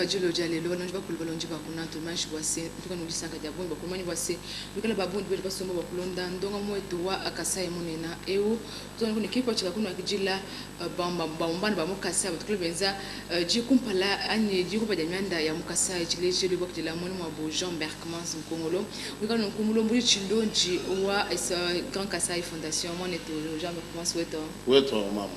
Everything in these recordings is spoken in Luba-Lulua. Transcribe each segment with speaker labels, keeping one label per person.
Speaker 1: dilo dia lelo, balongi bakulu, balongi ba kunatu, manshi bua se ntuka ne disanka dia bungi bua kumanya bua se nuikala ba bungi badi basomba bua kulonda ndongamu wetu wa Kasaï munena eu. Tuzangu ne kipatshila kunuakidila bambana ba mu Kasaï batukale benza di kumpala anyi di kumpala dia mianda ya mu Kasaï tshilejelu bakidila muena muabu Jean Berchmans Nkongolo wikala nunku mulombodi tshilonji wa Grand Kasaï Fondation muanetu Jean Berchmans wetu.
Speaker 2: Wetu mamu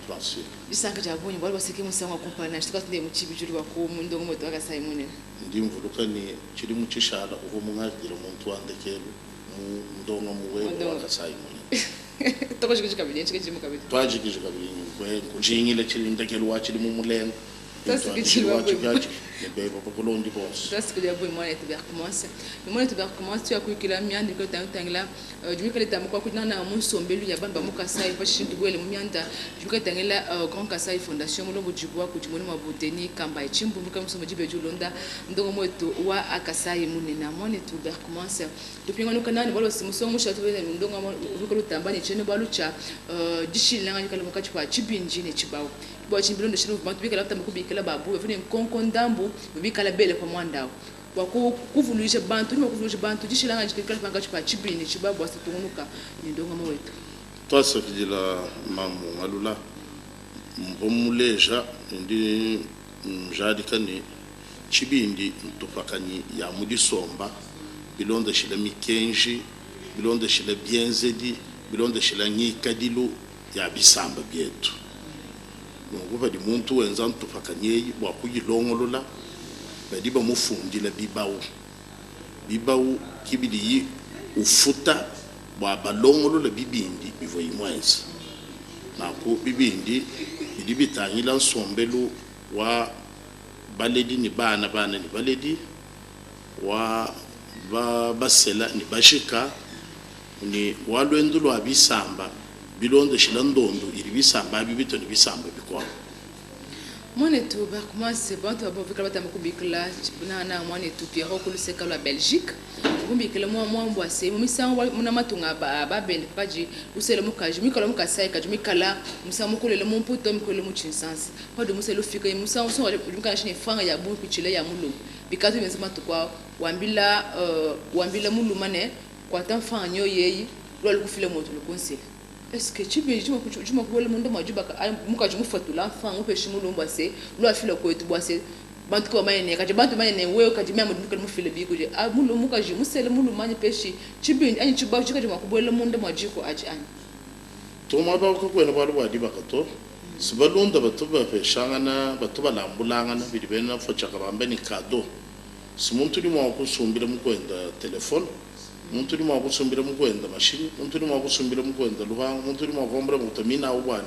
Speaker 2: Francine.
Speaker 1: Disanka dia bungi bualu baseke musangu wa kumpala nansha tukatinde mu tshibidilu bua ku ndongo mwetu wa Kasaï munene.
Speaker 2: Ndi mvuluka ni tshidimu tshishala uvua mungakidila muntu wa ndekelu mu ndongamu webe wa Kasaï munene.
Speaker 1: Tokojikiji kabidi ntshikijimu kabidi.
Speaker 2: Twajikiji kabidi nkujingile tshili ndekelu wa tshidimu mulenga.
Speaker 1: Twasikijilwa
Speaker 2: bwe. Beba bakulondi bonso.
Speaker 1: Twasikijilwa bwe mwanetu Berchmans. Mwanetu Berchmans tuyakuyukila mianda ikale tangila jumikale tamba kwa kudinana mu nsombelu ya bana ba mu Kasaï pashishe tubuele mu mianda jumikale tangila Grand Kasaï Fondation mulombo dibwa kudi mwene mwa Denis Kambayi Tshimbumbu ka musombo dibe dilonda ndongo mwetu wa Kasaï munene mwanetu Berchmans tupinganuka nani balo musongo mushatu bene ndongo rukalo tamba ne chene balu cha dishilanga nyikala mukachi pa chibinji ne chibawu bwa chimbilo ndishilo bantu bikala tamba kubikala babu bafune nkonko ndambu bikala bele pa mwandao bwa kuvuluisha bantu ni kuvuluisha bantu dishilanga nyikala pangachi pa chibinji chibawu bwa situngunuka ni ndongo mwetu.
Speaker 2: Twasakidila mamu ngalula mbomuleja ndi mjadika ni chibindi ntupakanyi ya mudisomba bilondeshile mikenji bilondeshile bienzedi bilondeshile ngikadilu ya bisamba bietu. Nunku padi muntu wenza ntupakanyi eyi bua kuyilongolola badi bamufundila bibawu. Bibawu kibidiyi ufuta bua balongolola bibindi bivua imwenza. Nanku bibindi bidi bitangila nsombelu wa baledi ni bana, bana ni baledi, wa basela ni bashika ni wa lwendu lwa bisamba bilondeshila ndondo ili bisamba abi bito ni bisamba bikwabo.
Speaker 1: Mwanetu Berchmans bantu babo vikala batamba kubikila na mwanetu Pierrot kuluseka lwa Belgique kumbikila mwa mwambwa se mu misango muna matunga ba bende paji usele mukaji mikala mukasai kaji mikala musango mukolele mu mputo mukolele mu Tshinsansa padi musele ufika musango so mukana shine franga ya bungi kuchile ya mulume bikatu benza matukwa wambila wambila muluma ne kwata franga nyo yeyi lwa lukufile moto lukunsele. Est-ce que tu peux dire que tu m'as volé mon domo juba mukaji mufatula franga upeshi mulumba se lwa fila kwetu bwa se bantu ko mayene kaji bantu mayene wewe kaji mya muduka mufile bikuje a mulu mukaji musele muluma ni peshi chibindi anyi chiba chikaji makubwela munda mwajiko aji anyi
Speaker 2: to ma ba ko kwena balu bwa dibaka to sibalunda batu bapeshangana batu balambulangana bidi bena fochaka bambe ni kado simuntu ni mwa kusumbira mukwenda telefone muntu ni mwa kusumbira mukwenda mashini muntu ni mwa kusumbira mukwenda luhanga muntu ni mwa kuombra mutamina ubwani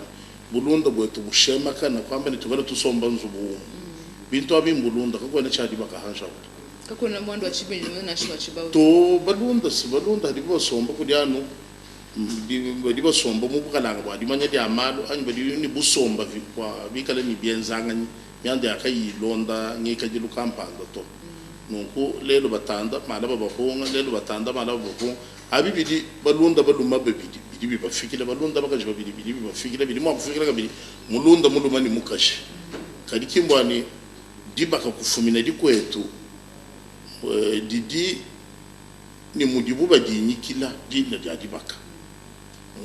Speaker 2: bulunda bwetu bushema kana kwamba ni tugala tusomba nzubu bintu abimbulunda kakwena chadi bakahansha
Speaker 1: kakona mwandu wa chibindi na shwa chibawu
Speaker 2: to balunda sibalunda hadi bosomba kudyanu badi basomba mu bukalanga bwa dimanya dia malu anyi badi ni busomba kwa bikala ni bienzanganyi myanda yakayilonda ngikadilu kampanda to nunku lelo batanda mala babahunga lelo batanda mala babahunga abi bidi balunda baluma babidi bidi bibafikile balunda bakaji babidi bidi bibafikile bidi mwa kufikila kabidi mulunda muluma ni mukaji kadi kimbwani dibaka kufumina dikwetu didi ni mudibu badinyikila dina dia dibaka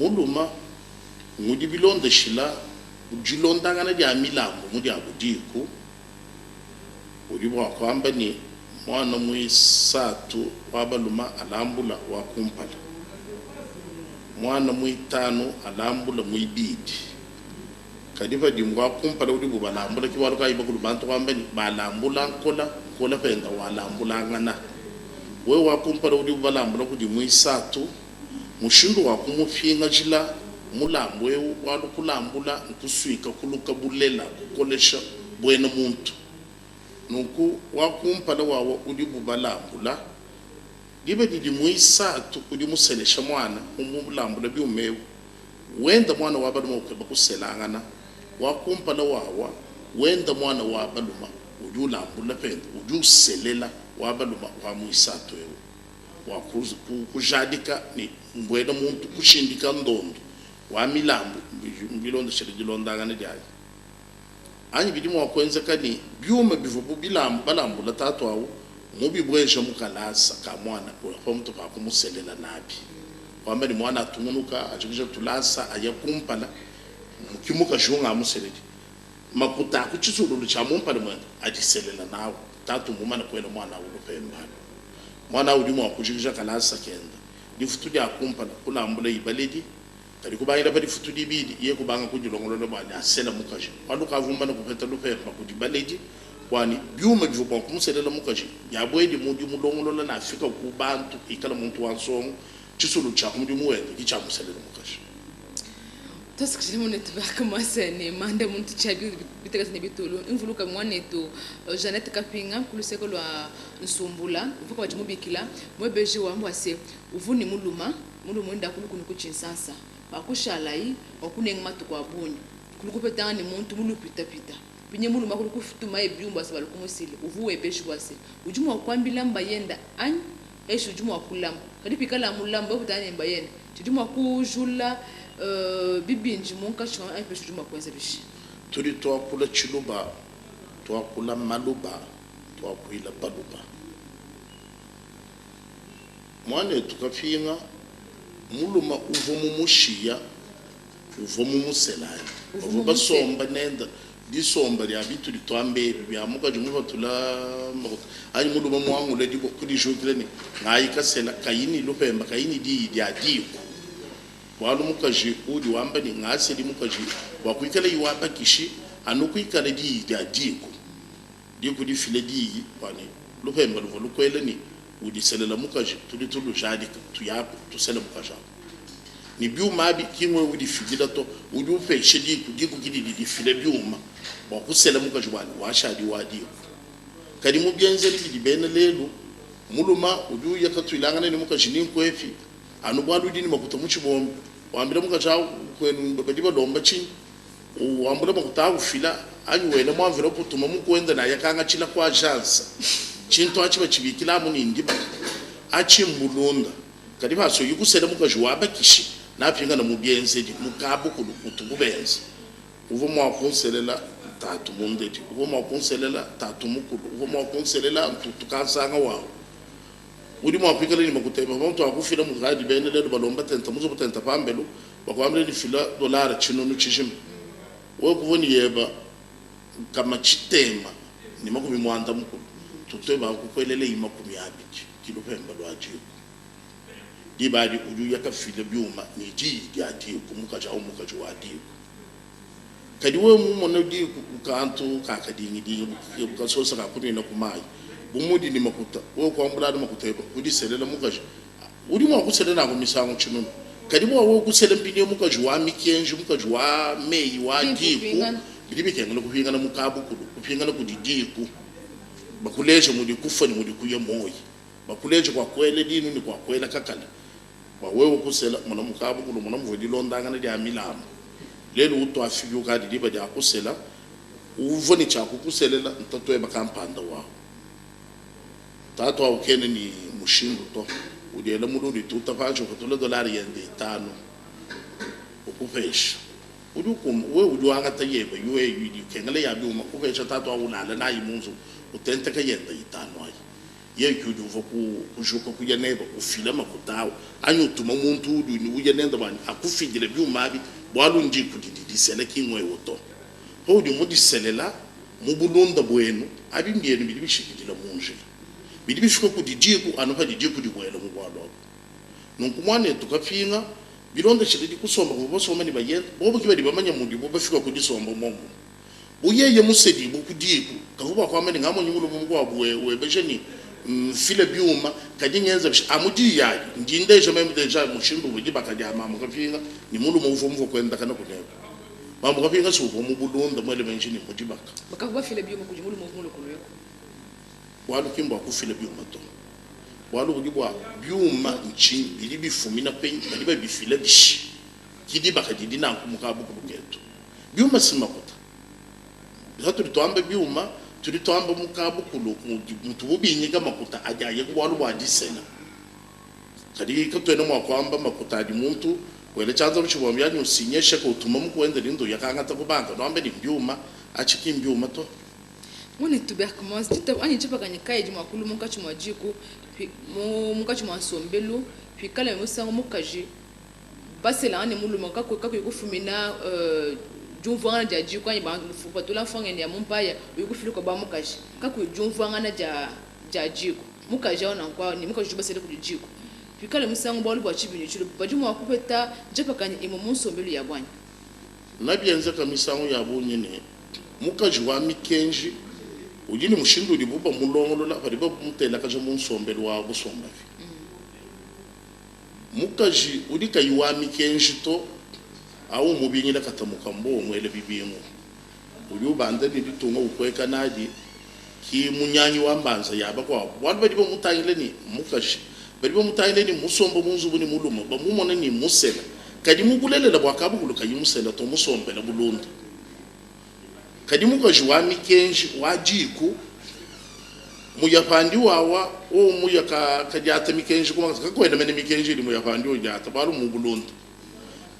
Speaker 2: muluma ngudi bilondeshila dilondangana dia milambu mudi abudiku udi bua kwamba ni mwana mwisatu wa baluma alambula wa kumpala mwana mwitano alambula mwibidi kadi padi wa kumpala udi bubalambula kiwalu kayi bakulu bantu kwamba ni balambula nkola nkola penda walambulangana we wa kumpala udi bubalambula kudi mwisatu mushindu wa kumupingajila mulambu eu walu kulambula nkuswika kuluka bulela kukolesha bwena muntu nunku wa kumpala wawa udi bubalambula libe didi mwisatu udi muselesha mwana umulambula biumeu wenda mwana wa baluma ukeba kuselangana wa kumpala wawa wenda mwana wa baluma udi ulambula penda udi uselela wa baluma wa mwisatu eu wa kujadika ni mbwena muntu kushindika ndondo wa milambu bilondeshele dilondangana diayi. Anyi bidi mua kuenzeka ne, biuma bivuabu balambula tatu au mmubibueje mu kalasa ka muana pamutu pa kumuselela nabi. Kuamba ne, muana atungunuka, ajikija tulasa, aya kumpala, ki mukaji ungamuseledi. Makuta a ku tshisululu tshia mumpala muende adiselela nawu. Tatu mmumane kuela muana au lupemba alu. Muana au udi mua kujikija kalasa kende difutu dia kumpala, kulambulaye baledi. Kadi kubangila pa difutu dibidi, yeye kubanga kudilongolola bua ne asela mukaji, bualu ukavua mumane kupeta lupemba kudi baledi bua ne, biuma bivua bua kumuselela mukaji biabuedi mu dimulongolola ne afika ku bantu, ikala muntu wa nsongo, tshisulu tshia ku mudimu wende ki tshiamuselela mukaji.
Speaker 1: Tuasikishile muanetu Bergmas ne manda muntu tshia bitekete ne bitulu. Mvuluka muanetu Jeannette Kapinga ku luseke lua Nsumbula uvua kabidi mubikila muebeji wa bua se uvu ne muluma muluma wenda kulu kunu ku Tshinsansa pakushalayi bua kunenga matuku a bungi kulu kupetangana ne muntu mulupitapita pinye muluma kulu kutumaye biumbu bua se balu kumusile uvu webeji bua se udi mua kuambila mbayenda anyi Eshi udi mua kulamba, kadi pikala mulamba wewe kutangila ne mbayende, tshidi mua kujula bibindi munkatshi mua anyi peshi udi mua kuenza bishi?
Speaker 2: Tudi tuakula tshiluba, tuakula maluba, tuakuila baluba. Muanetu Kapinga, muluma uvua mumushiya uvua mumusela anyi?
Speaker 1: Uvua
Speaker 2: Bavua
Speaker 1: mumusele.
Speaker 2: basomba nende disomba dia bitudi tuamba ebi bia mukaji mupatula makuta anyi mulume muangule diboko dijukila ne ngayi kasela kayi ne lupemba kayi ne diyi dia diku. Bualu mukaji udi wamba ne ngasedi mukaji bua kuikala iwaba kishi anu kuikala diyi dia diku. Diku difile diyi bua ne lupemba luvua lukuela ne udiselela mukaji tudi tulujadika tuyaku tusele mukaji awu. Ne biuma abi ki ngwewe udifidila to, udi upesha diku, diku ki didi difila biuma bua kusela mukaji bua ne washadi wa diku. Kadi mu bienzedi bidi bena lelu, muluma udi uya katuilangana ne mukaji ni nkuepi anu bualu udi ne makuta mu tshibombi, wambila mukaji au kuenu badi balomba tshinyi? Wambula makuta a ufila anyi wela mu enveloppe utuma mukuende ne aya kangatshila ku agence. Tshintu atshi batshibikila amu ne ndibaka. Atshi mbulunda. Kadi pasuaye kusela mukaji wa bakishi, napingana mu bienzedi mu kabukulu mutubu benza. Uvua mua kunselela tatu mundedi, uvua mua kunselela tatu mukulu, uvua mua kunselela ntutu kansanga wawu. Udi mua kuikala ne makuta ebe pamutu a kufila mukadi bena lelu balomba tenta muzubu tenta pambelu, bakuambila ne fila dolare tshinunu tshijima. Wewe kuvua ne yeba 360, tutue bakukueleleyi 20, ki lupemba lua diku. Diba adi udi uya kafila biuma ne diyi dia diku, mukaji au mmukaji wa diku. Kadi wewe mumone diku bu kantu ka kadingidingi, bu kasosa ka kunuina ku mayi, bu mudi ne makuta, wewe kuambula anu makuta ebe kudiselela mukaji. Udi mua kusela nanku misangu tshinunu, kadi bua wewe kusela mpindieu mukaji wa mikenji, mukaji wa meyi wa diku, bidi bikengela kupingana mu kabukulu, kupingana kudi diku, bakuleje mudi kufua ne mudi kuya muoyi. Bakuleje kua kuela dinu ne kua kuela kakala bua wewe kusela. Mona mu kabukulu, mona muvua dilondangana dia milambu. Lelu utuafiki ukadi diba dia kusela, uvua ne tshia kukuselela ntatuebe kampanda wawu. Tatu au kena ne mushindu to, udiela mulu udituta panshi upatula dolare yende itanu ukupesha. Udi ukuma, wewe udi wangata yebe yoyi idi ikengela ya biuma upesha tatu au ulala nayi mu nzubu utenteka yende itanu ayi. Yeye ke udi uvua kujuka kuya nebe, ufila makuta au, anyi utuma muntu udi uya nende bua akufidile biuma abi, bualu ndiku didi disela, ki ngwewe to. Paudi mudiselela mu bulunda buenu, abi mbienu bidi bishikidila mu njila. Bidi bifika kudi diku anu padi diku dibuela mu bualu abu. Nunku muanetu kapinga bilondeshile dikusomba kuvua basomba ne bayende, bobu ke badi bamanye mudibu bafika ku disomba muomumue. Bu yeye musedibue ku diku, kavua bua kuamba ne, Ngamonyi mulume mukuabu webeja ne, Mfile biuma, kadi ngenza bishi? Amu diyi adi ndindeja meme deja mushindu uvua dibaka dia mamu Kapinga ne mulume uvua muvua kuendakana kunema. Mamu Kapinga si uvua mu bulunda muele meji ne mu dibaka.
Speaker 1: Bakavua bafile biuma kudi mulume uvua mulue kulueku.
Speaker 2: Bualu ki mbua kufila biuma to. Bualu budi bua biuma ntshinyi? Bidi bifumina penyi? Badi babifila bishi? Ki dibaka didi nanku mu kabukulu ketu. Biuma si makuta. Patudi tuamba biuma, tudi tuamba mu kabukulu mutubu binyika makuta adi aya ku bualu bua disela. Kadi katuena mua kuamba makuta adi muntu wela tshianza mu tshibombi anyi usinya sheke utuma muku wende ne nduya kangata ku banka, nuambe ne, mbiuma. Atshi ki mbiuma to.
Speaker 1: Muanetu Bergmans, ditaba anyi ditshipakanyi kayi didi mua kulua munkatshi mua diku, munkatshi mua nsombelu, pikala misangu mukaji baselangane ne mulume kakuyi kufumina diumvuangana dia diku anyi bapatula mfranga ya mu mpaya uyi kufila kua ba mukaji kakuyi diumvuangana dia diku, mukaji au nanku ne mukaji udi basele kudi diku pikala misangu bualu bua tshibidilu badi mua kupeta diapakanyi imue mu nsombelu yabu anyi?
Speaker 2: Nabienzeka misangu ya bungi ne mukaji wa mikenji udi ne mushindu udibu bamulongolola padi bamutelakaja mu nsombelu wa busombavi. Mukaji udi kayi wa mikenji to, au umubingila katamuka mbo umuela bibingu. Udi ubanda ne ditunga upueka nadi, ki munyangi wa mbanza ya bakuabu. Bualu badi bamutangila ne mmukaji, badi bamutangila ne mmusomba mu nzubu ne mulume, bamumona ne mmusela. Kadi mu bulelela bua kabukulu kayi musela to, musombela bulunda. Kadi mukaji wa mikenji wa diku muya pandi wawa wowu muya ka kadiata mikenji ku makasa, kakuena mene mikenji idi muya pandi udiata bualu mu bulunda.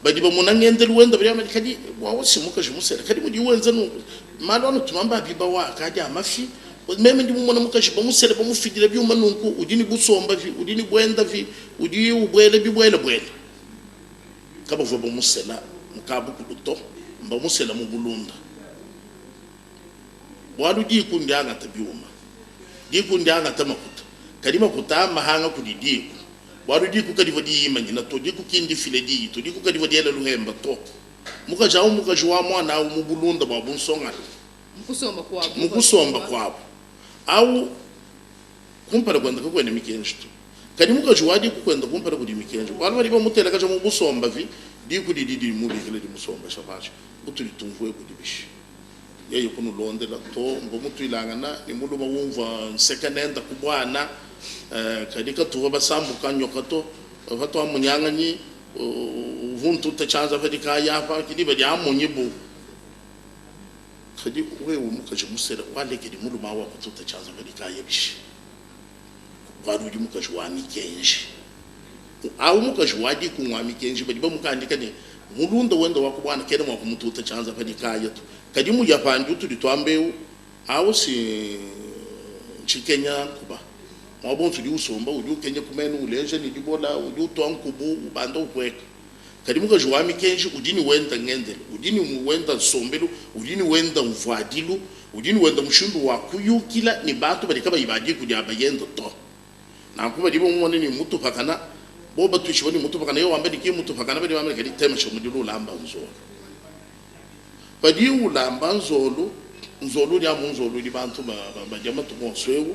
Speaker 2: Badi bamona ngendelu wenda badi bamba ne, kadi wawa si mukaji musela, kadi mudiye wenza nunku malu anu tumamba abiba wa akadi a mafi. Meme ndi mumona mukaji bamusele bamufidila biuma nunku, udi ne busombavi, udi ne buendavi, udi ubuela bibuelabuela. Kabavua bamusela mu kabukulu to, mbamusela mu bulunda. Bualu diku ndiangata biuma, diku ndiangata makuta, kadi makuta aa mmahanga kudi diku, bualu diku kadivua diyimanyina to, diku ki ndifile diyi to, diku kadivua diela luhemba to. Mukaji au mmukaji wa muana au mu bulunda bua bunsongalume, mu kusomba kuabu au. Kumpala kuende kakuena mikenji to, kadi mukaji wa diku kuende kumpala kudi mikenji, bualu badi bamutelakaja mu busombavi, diku didi dimubikila dimusombesha panshi. Butudi tumvua ebu bishi? Yeye kunulondela to, mvua mutuilangana ne mulume umvua nseka nende ku buana, kadi katuvua basambuka nyoka to. Patuamunyanganyi, uvua untuta tshianza pa dikaya apa, ke diba diamunyi bu. Kadi wewe mukaji musela, walekedi mulume awu akututa tshianza pa dikaya bishi? Bualu udi mukaji wa mikenji. Awu mukaji wa diku ngua mikenji, badi bamukandika ne mulunda wende wa ku buana kena mua kumututa tshianza pa dikaya to. Kadi muyapandi utudi tuamba eu, awu si ntshikenya nkuba. Muaba onso udi usomba, udi ukenya ku menu, uleja ne dibola, udi utua nkubu, ubanda upueka. Kadi mukaji wa mikenji udi ne wenda ngendelu, udi ne wenda nsombelu, udi ne wenda mvuadilu, udi ne wenda mushindu wa kuyukila ne bantu badi kabayi ba diku dia bayende to. Nanku badi bamumona ne mmutupakana, bobu batuishibua ne mmutupakana, yeye wamba ne ki mmutupakana, badi bamba ne kadi temesha mudilu ulamba nzolu. Padiye ulamba nzolu, nzolu udi amu nzolu udi bantu badia matuku onso eu,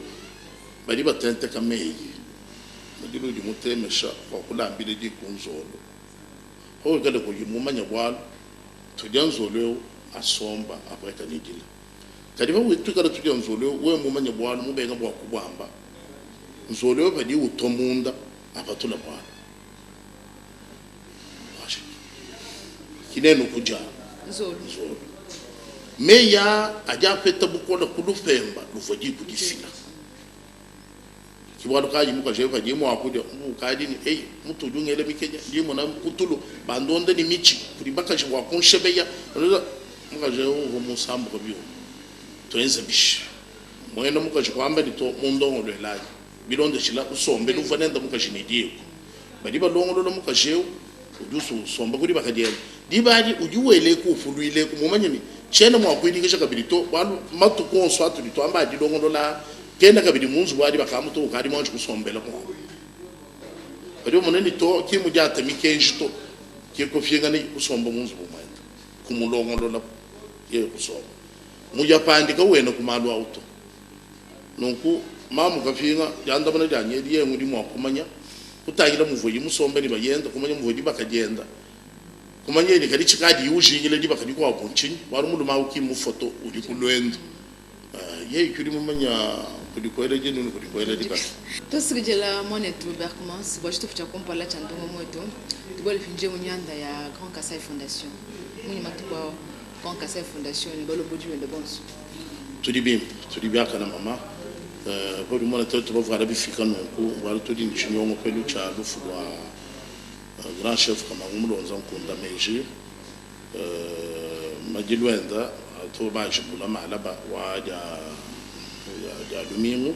Speaker 2: badi batenteka meyi. Mudilu udi mutemesha bua kulambila diku nzolu. Pawikale kuyi mumanye bualu, tudia nzolu eu asomba apueka ne dila. Kadi pawikala tudia nzolu eu wewe mumanye bualu mubenga bua kubuamba, nzolu eu padiye utua munda apatula bualu. Kinenu kudia nzolu. Meyi aa adi apeta bukole ku lupemba luvua diku difila. Ke bualu kayi mukaji eu padiye mua kudia ukadi ne, Eyi, mutu udi ungela mikenya, ndi mmona ku tulu bandonda ne mitshi kudi bakaji bua kunshebeya. Mukaji eu uvua musambuke biuma. Tuenze bishi? Muena mukaji kuamba ne, To, mundongoluelayi bilondeshila nsombelu uvua nende mukaji ne diku. Badi balongolola mukaji eu udi usomba ku dibaka diende. Diba adi udi wela eku upuluila eku, mumanye ne, tshiena mua kuidikija kabidi to, bualu matuku onso atudi tuamba a dilongolola aa, kena kabidi mu nzubu wa dibaka amu to, ukadi muanji kusombela muabu. Badi bamona ne, to, ki mmudiate mikenji to, ke kupingana kusomba mu nzubu muende, kumulongololabu, yeye kusomba. Muyapandi kawena ku malu au to. Nunku mamu kapinga diandamuna dianyi edi, yeye ngudi mua kumanya, kutangila muvuaye musombe ne bayende, kumanya muvua dibaka dienda, kumanya ne kadi tshikadiye ujingila dibaka dikuabu ntshinyi, bualu mulume au ki mmufue to, udi ku luendu. Yeye ke udi mumanya kudi kuela dinu ne kudi kuela dikasa.
Speaker 1: Tuasakidila muanetu Berckmans bua tshitupa tshia kumpala tshia ndongamu wetu. Tubuele mpindieu mu mianda ya Grand Kasai Fondation. Mmunyi matuku aa Grand Kasai Fondation ne balombodi bende bonso?
Speaker 2: Tudi bimpe, tudi biakane mama. Paudi umona tuetu bavuala bifika nunku, bualu tudi ne tshinyongopelu tshia lufu lua grand chef Kamangu Mulonza Nkunda Meji. Madilu enda Tuvua bajikula malaba wa dia dia lumingu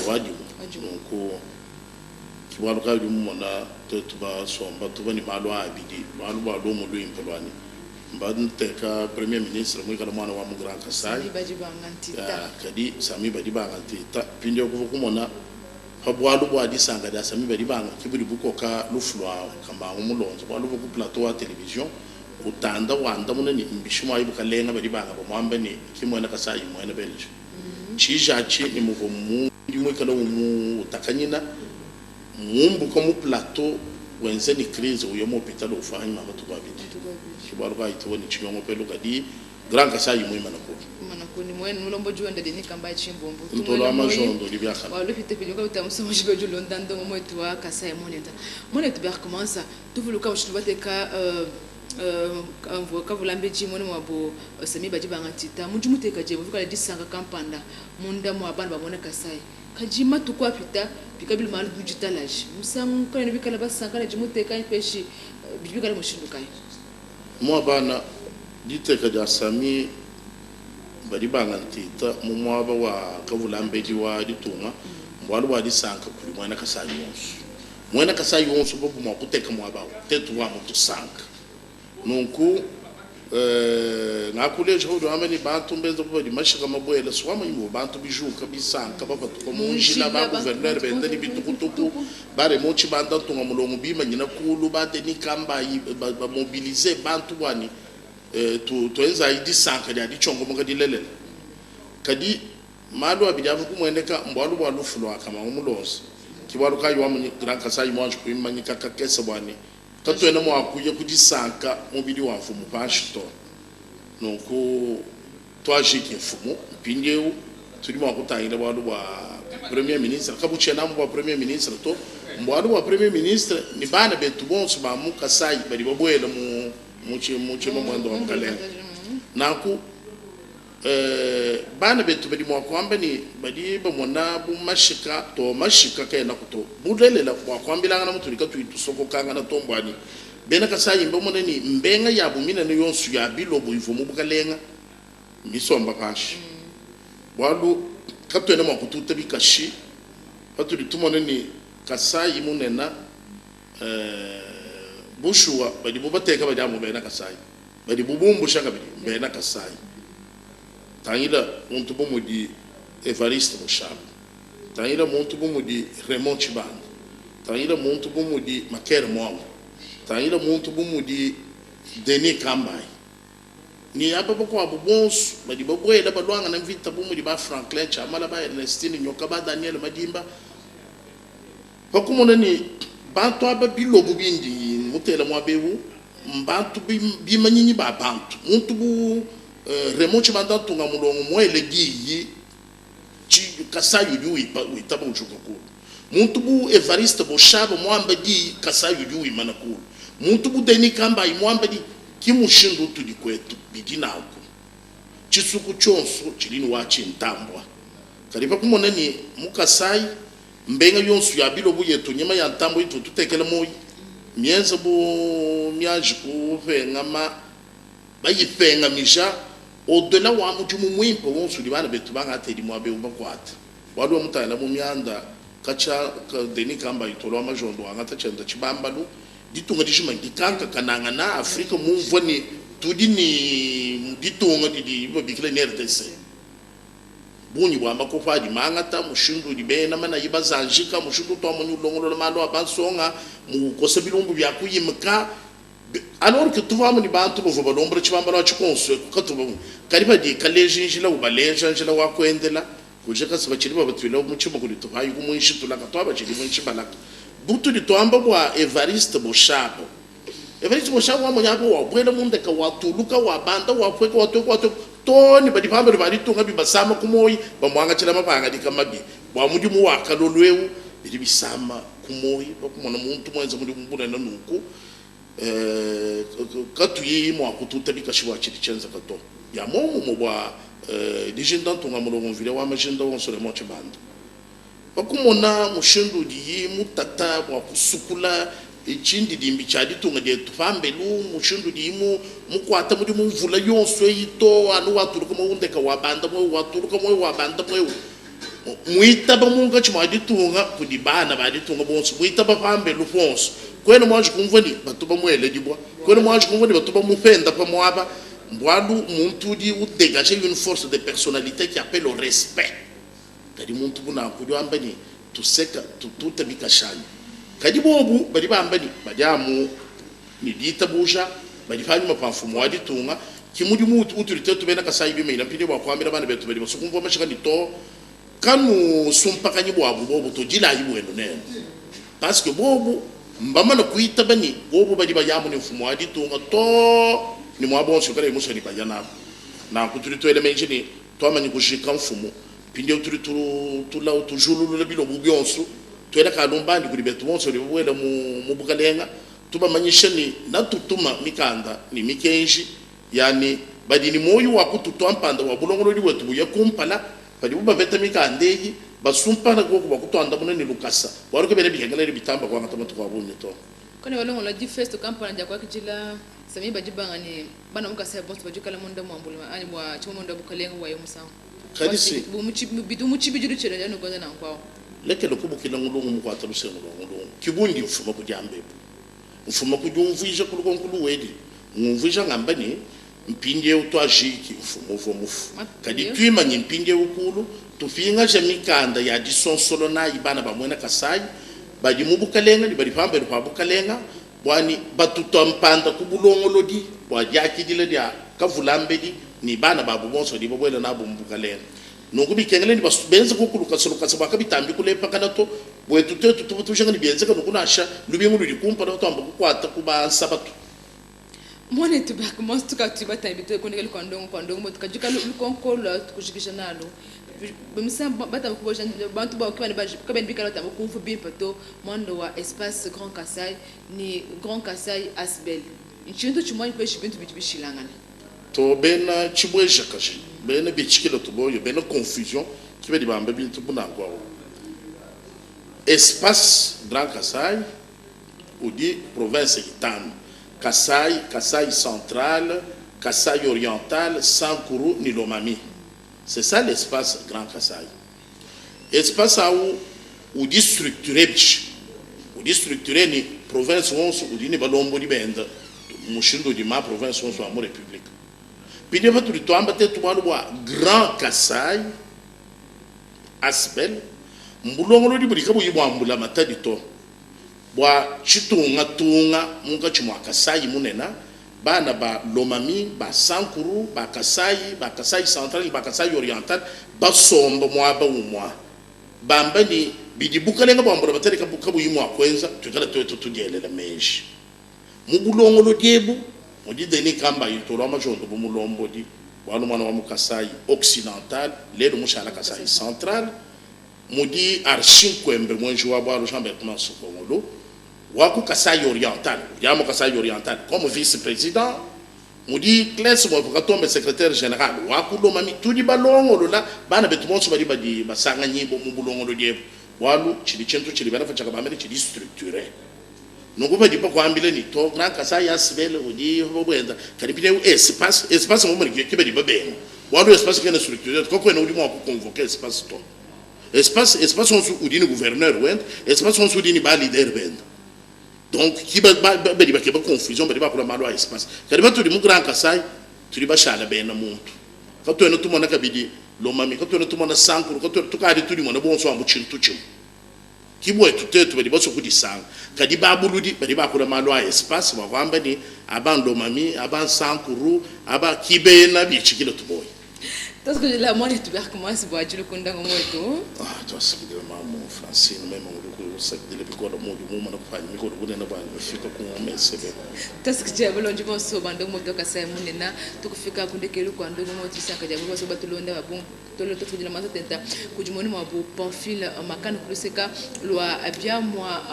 Speaker 2: wa dimue. Nunku ke bualu kayi udi mumona tuetu basomba tuvua ne malu a abidi, bualu bua lumu luimpe lua ne, mbanteka Premier ministre muikale muana wa mu Grand Kasai, kadi Samy Badibanga nteta. Mpindieu kuvua kumona pa bualu bua disanka dia Samy Badibanga ke budi bukoka lufu lua Kamangu Mulonzo, bualu uvua ku plateau wa television utanda wandamuna ne, Mbishi muayi bukalenga Badibanga bamuamba ne, ki muena Kasai mmuena Belge. Tshiji atshi ne muvua mundi muikale umutakanyina, mumbuka mu plateau wenza ne crise uya mu hopital ufua anyima matuku abidi. Ke bualu kayi tuvua ne tshinyongopelu kadi Grand Kasayi muimana kulu.
Speaker 1: Muimana kulu ne muena mulombodi wenda Denis Kambayi Tshimbombo.
Speaker 2: Ntolo wa majondo udi biakane.
Speaker 1: Wa lupita pidi kabita musonji bedi ulonda ndongo muetu wa Kasayi munene. Muanetu Berkmansa, tuvuluka mushindu bateka kavulambedi muena muabu Samy Badibanga Ntita mu dimuteka diebe uvua disanka kampanda munda mua bana ba muena Kasai. Kadi matuku apita, bikala malu bu ditalaji musangu kanuena bikala basanka ne dimuteka anyi peshi bidi bikala mushindu kayi?
Speaker 2: Mua bana, diteka dia Samy Badibanga Ntita mu muaba wa kavulambedi wa ditunga mbualu bua disanka kudi muena Kasai yonso. Muena Kasai yonso bobu mua kuteka muaba au, tetu wa mutusanka. Nunku ngakuleja paudi wamba ne, bantu mbenza bu badi mashika mabuela. Si wamanyi muvua bantu bijuka, bisanka, bapatuka mu njila, ba gouverneur benda ne bitukutuku, ba Raymond Tshibanda Ntunga Mulongo bimanyina kulu, ba Denis Kambayi bamobilize bantu bua ne, tuenzayi disanka dia ditshionkomoka dilelela. Kadi Malu abidi avua kumueneka mbualu bua lufu lua Kamama Mulonzi. Ke bualu kayi wamonyi Grand Kasaï muanji kuimanyika kakese bua ne katuena mua kuya ku disanka mubidi wa mfumu panshi to. Nunku tuajiki mfumu mpindieu tudi mua kutangila bualu bua Premier ministre. Kabutshiena amu bua Premier ministre to, mbualu bua Premier ministre ne bana betu bonso ba mu Kasaï badi babuela mu mu tshimamuende wa bukalenge. Nanku. Bana betu badi mua kuamba ne, badi bamona bu mashika to. Mashika kaenaku to. Bulelela, bua kuambilangana mutudi katuyi tusokokangana to mbua ne, bena Kasayi mbamone ne, mbenga yabu minene yonso ya bilobo ivua mu bukalenga mmisomba panshi. Bualu katuena mua kututa bikashi patudi tumona ne, Kasayi munene, bushuwa badibu bateka badi amu bena Kasayi. Badibu bumbusha kabidi mbena Kasai. Tangila muntu bu mudi Evariste Boshab, tangila muntu bu mudi Raymond Tshibanda, tangila muntu bu mudi Maker Mwamba, tangila muntu bu mudi Denis Kambayi ne aba bakuabu bonso badi babuela baluangana mvita bu mudi ba Franklin Tshiamala, ba Ernestine Nyoka, ba Daniel Madimba. Pa kumona ne, bantu aba bilobo bindi mutela muaba eu mbantu bimanyinyi ba bantu, muntu bu Raymond Tshibanda Ntunga Mulongo muele diyi, Kasai udi witaba ujuka kulu. Muntu bu Evariste Boshab muamba diyi, Kasai udi wimana kulu. Muntu bu Denis Kambayi muamba diyi, ki mushindu utudi kuetu, bidi nanku. Tshisuku tshionso tshidi ne watshi ntambua. Kadi pa kumona ne, mu Kasai, Mbenga yonsu ya bilobu yetu, nyama ya ntambue ituvua tutekela muoyi, mienze bu mianji kupengama, bayipengamija au delà wa mudimu muimpe wonsu udi bana betu bangatedi muaba eu bakuate. Bualu wa mutangila mu mianda katshia Denis Kambayi Tolo wa Majondo wangata tshienda tshibambalu, ditunga dijima ndikankakanangana, Afrika mumvua ne tudi ne ditunga didi babikila ne RDC. Bungi bua makopo adi mangata, mushindu udi bena manayi bazanjika, mushindu utuamonyi ulongolola malu a bansonga, mukosa bilumbu bia kuyimka. Alors que tuvua amu ne bantu bavua balombola tshibambalu atshi kuonso eku katuvua kadi padi kaleji njila ubaleja njila wa kuendela kuja kasi batshidi babatuila mutshima kudi tupayi ku muinshi tulaka tuabatshidi muinshi balaka butudi tuamba bua Evariste Boshab. Evariste Boshab wamonyi apa wabuela mu ndeka watuluka wabanda wapueka watueka watueka too ne badi pambelu ba ditunga bibasama ku muoyi bamuangatshila mapangadika mabi bua mudimu wa kalolu eu. Bidi bisama ku muoyi pa kumona muntu muenze mudimu bunene nunku katuyi mua kututa bikashi bua tshidi tshienzeka to. Bia muomumue bua dijinda ntunga mulongo mvile wa majinda wonso Raymond Tshibanda. Pa kumona mushindu udiyi mutata bua kusukula Tshindidimbi tshia ditunga dietu pambelu mushindu udiyi mukuate mudimu mvula yonso eyi too anu watuluka muewu ndeka wabanda muewu watuluka muewu wabanda muewu muitaba munkatshi mua ditunga kudi bana ba ditunga bonso muitaba pambelu ponso kuena muanji kumvua ni batu bamuele dibua kuena muanji kumvua ni batu bamupenda pa muaba mbualu muntu udi udegager une force de personnalité qui appelle au respect. Kadi muntu bu nanku udi wamba ne, Tuseka, tututa bikashanyi. Kadi bobu badi bamba ne, badi amu ne ditabuja, badi panyima pa mfumu wa ditunga. Ki mudimu utudi tuetu bena Kasayi bimanyina mpindieu bua kuambila bana betu badi basue kumvua mashika ne, Too, kanusumpakanyi buabu bobu to, dilayi buenu nenu. Parce que bobu mbamane kuitaba ne, bobu badi baya amu ne mfumu wa ditunga too ne muaba wonso wikalaye musue ne baya nabu. Nanku tudi tuela meji ne, Tuamanyi kujika mfumu, mpindieu tudi tujululula bilobu bionsu, tuela kalumbandi kudi betu bonso badi babuela mu bukalenga, tubamanyisha ne natutuma mikanda ne mikenji ya ne badi ne muoyo wa kututua mpanda bua bulongolodi buetu buye kumpala. Padibu bapeta mikanda eyi, basumpana kuoku bua kutuandamuna ne lukasa, bualu kabiena bikengela ne bitamba kuangata matuku a bungi to.
Speaker 1: Kone balongolola difesto kampanda dia kuakidila Samie badi banga ne bana mu Kasai bonso badi kala munda mua mbuluma anyi bua tshimue munda bukalenga bua yo musangu.
Speaker 2: Kadi si.
Speaker 1: Bitu mu tshibidilu tshienu anu kuenza nanku awu.
Speaker 2: Lekela kubukila ngulungu mukuata lusengu lua ngulungu. Ki bundi mfuma ku diamba ebu. Mfuma ku diumvuija ku lukonku luwedi. Ngumvuija ngamba ne, mpindiewu tuajiki mfumu uvua mufu. Kadi tuimanyi mpindiewu kulu, tupingaja mikanda ya disonsolo nayi bana ba muena Kasai badi mu bukalenga ne badi pambelu pa bukalenga Buanyi batutua mpanda ku bulongolodi bua diakidila dia kavulambedi ne bana babu bonso badi babuela nabu mu Bukalenge. Nunku bikengela ne benze kuoku lukasa lukasa bua kabitambi kulepakana to. Buetu tuetu tuvua tujinga ne bienzeka nunku nansha lubingu ludi kumpala patuamba kukuata ku ba Nsabatu.
Speaker 1: Muanetu Bergmans, tukatu batangile bitue ku ndekelu kua ndongo kua ndongo tukajika lukonko lua kujikija nalu. Misangu batamba kuboja bantu ba kabena bikala batamba kumvua bimpe to muanda wa espace Grand Kasai ne Grand Kasai Asbl ntshintu tshimue anyi peshi bintu bidi bishilangane?
Speaker 2: To bena tshibuejakaji, bena bitshikila tuboyo, bena confusion ki badi bamba bintu bu nanku awu. Espace Grand Kasai udi province itanu, Kasai, Kasai central, Kasai oriental, Sankuru ne Lomami. C'est ça l'espace Grand Kasai. Espace awu udi structure bishi? Udi structure ni province wonso udi ne balombodi benda mushindu udi ma province wonso a mu republique. Mpindieu patudi tuamba tetu bualu bua Grand Kasai Asbl, mbulongolodi budi kabuyi bua mbulamatadi to, Bua tshitungatunga munkatshi mua Kasaï munena, bana ba Lomami, ba Sankuru, ba Kasaï, ba Kasaï central ne ba Kasaï oriental basomba muaba umua, bamba ne bidi bukalenga bua mbulamatadi kabuyi mua kuenza, tuikala tuetu tudielela meji. Mu bulongolodi ebu mudi Denis Kambayi Tolwa Majondo bu mulombodi, bualu muana wa mu Kasaï occidental, lelu mushala Kasaï central. Mudi Archie Nkwembe muenji wa bualu Jean Berchmans Sokongolo wa ku Kasaï Oriental, udi amu Kasaï Oriental comme vice-president, mudi Clesse Mwepu Katombe secretaire general wa ku Lomami. Tudi balongolola bana betu bonso badi badi basanganyibua mu bulongolodi ebu, bualu tshidi tshintu tshidi bena Fatshaka bambe ne tshidi structure. Nunku badi bakuambila ne to Grand Kasaï Asbl udi buenza, kadi mpindieu espace, espace mumue ne ke badi babenga bualu espace kena structure, kakuena udi mua ku convoquer espace to. Espace espace onso udi ne gouverneur wende, espace onso udi ne ba leader bende. Donc ki ba, ba, ba, badi bakeba confusion badi bakula malu a espace. Kadi patudi mu Grand Kasai tudi bashala bena muntu. Katuena tumona kabidi Lomami, katuena tumona Sankuru, katuena tukadi tudimona bonso amu tshintu tshimue. Ki buetu tetu badi basue kudisanga. Kadi babuludi badi bakula malu a espace bua kuamba ne aba n'Lomami, aba n'Sankuru, aba ki bena bitshikila tuboyi.
Speaker 1: Tuasakidila muanetu Berchmans bua dilukunda ngumu wetu.
Speaker 2: Ah, tuasakidila mamu Francine, meme ngudi kusakidila bikola muudi mumana kupanya mikolo bunene buanyi bufika ku mesebe.
Speaker 1: Tuasakidila balondi bonso ba ndongo moto Kasai munena, tukufika ku ndekelu kua ndongo moto disanka dia bonso batulonda ba bungi. Tolo tuasakidila manza tenta kudi muenu muabu Pamphile Makana ku luseka lua biamua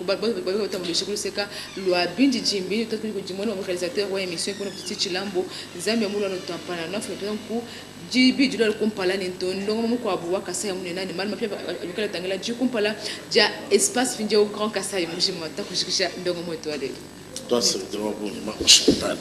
Speaker 1: batambuluisha ku luseka lua bindidimbi tuasakidila kudi muenu muabu realisateur wa emission kuna Petit Tshilambo Nzambi ya mulua nutampana nafuna ku. Dibidi lualu kumpala ne ndongamu mukuabu wa Kasai munene ne malu mapia mikala atangila di kumpala dia espace mpindieu Grand Kasai mujima. Takujikija ndongamu wetu wa lelu.
Speaker 2: Tuasakidila wa bungi Mama Chantal.